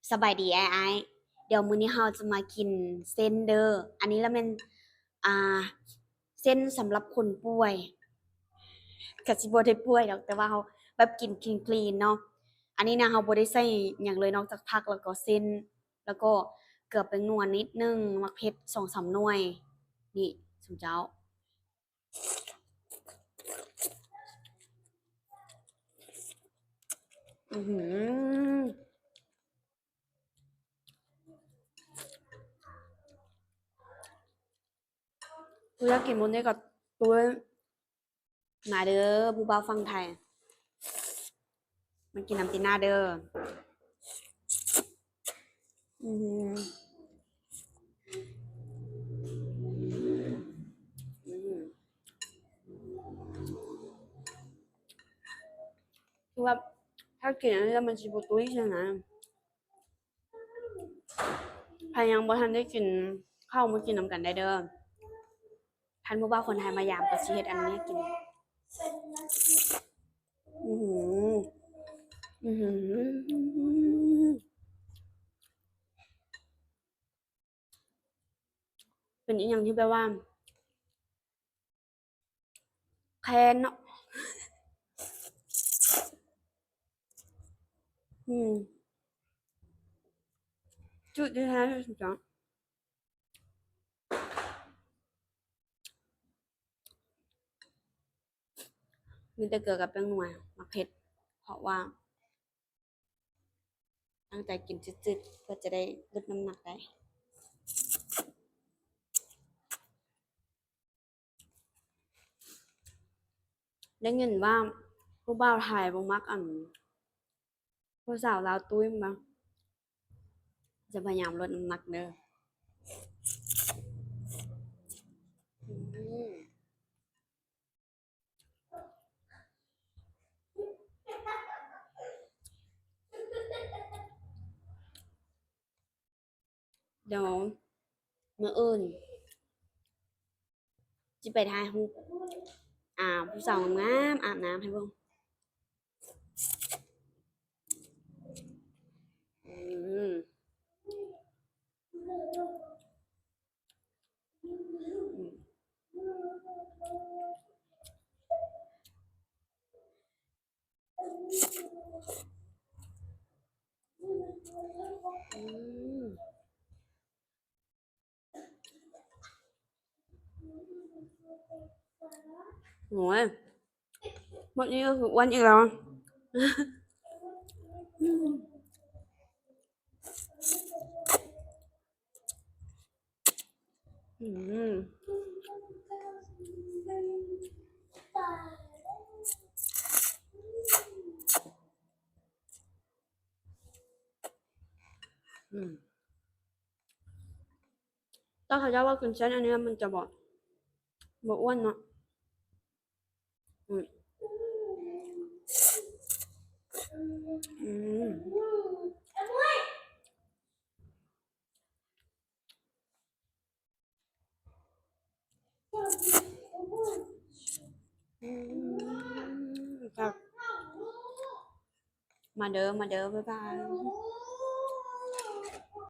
ສະບາຍດີອ້າຍໆ ດຽວມື້ນີ້ເຮົາຈະມາກິນເສັ້ນເດີ້. ອັນນີ້ລະແມ່ນ ອ່າ ເສັ້ນສຳລັບຄົນປ່ວຍ ກະຊິບໍ່ໄດ້ປ່ວຍດອກ ແຕ່ວ່າເຮົາແບບກິນ clean clean ເນາະ. ອັນນີ້ນະ ເຮົາບໍ່ໄດ້ໃສ່ຫຍັງເລີຍນອກຈາກຜັກ ແລ້ວກໍເສັ້ນ ແລ້ວກໍເກືອ ແປ້ງນົວນິດໜຶ່ງ ໝາກເຜັດສອງສາມໜ່ວຍ. ນີ້ ສົມເຈົ້າ. ອືຫື ຜູ້ຢາກກິນໝົດນີ້ກໍຕຸ້ຍ ມາເດີ້ ຜູ້ບ່າວຝັ່ງໄທ ມາກິນນຳຕີໜ້າເດີ້. ອືມ ອືມ ຄືວ່າຖ້າກິນອັນນີ້ແລ້ວມັນຊິບໍ່ຕຸ້ຍຊັ້ນນະ. ໃຜຍັງບໍ່ທັນໄດ້ກິນເຂົ້າ ມາກິນນຳກັນໄດ້ເດີ້. ຄັນຜູ້ບ່າວຄົນໄທມາຢາມ ກໍຊິເຮັດອັນນີ້ໃຫ້ກິນ. ອືຫື ອືຫື ເປັນອີ່ຫຍັງທີ່ແບບວ່າ ແພງເນາະ. ອືມ ຈຸດທີ່ແທ້ທີ່ສຸດເນາະ ມີແຕ່ເກືອກັບແປ້ງນົວ ໝາກເຜັດ ເພາະວ່າ ຕັ້ງໃຈກິນຈືດໆ ເພື່ອຈະໄດ້ຫຼຸດນ້ຳໜັກໄດ້. ໄດ້ຍິນວ່າຜູ້ບ່າວໄທບໍ່ມັກອັນ ຜູ້ສາວລາວຕຸ້ຍແມ່ນບໍ່? ຈະພະຍາຍາມລົດນ້ຳໜັກເດີ້. ອືມ. ດຽວມື້ອື່ນຊິໄປຖ່າຍຮູບ ອ່າ ຜູ້ສາວງາມໆ ອາບນ້ຳໃຫ້ເບິ່ງ. ອືມ. ອືມ ໂອ້ຍ ໝົດນີ້ກໍຄືອ້ວນອີກແລ້ວ. ອືມ ອືມ ແຕ່ເຂົາເຈົ້າວ່າກິນເສັ້ນອັນນີ້ມັນຈະບໍ່ ບໍ່ອ້ວນເນາະ. ອືມ ອືມ ອືມ ແຊບ ມາເດີ້ ມາເດີ້ ບາຍບາຍ.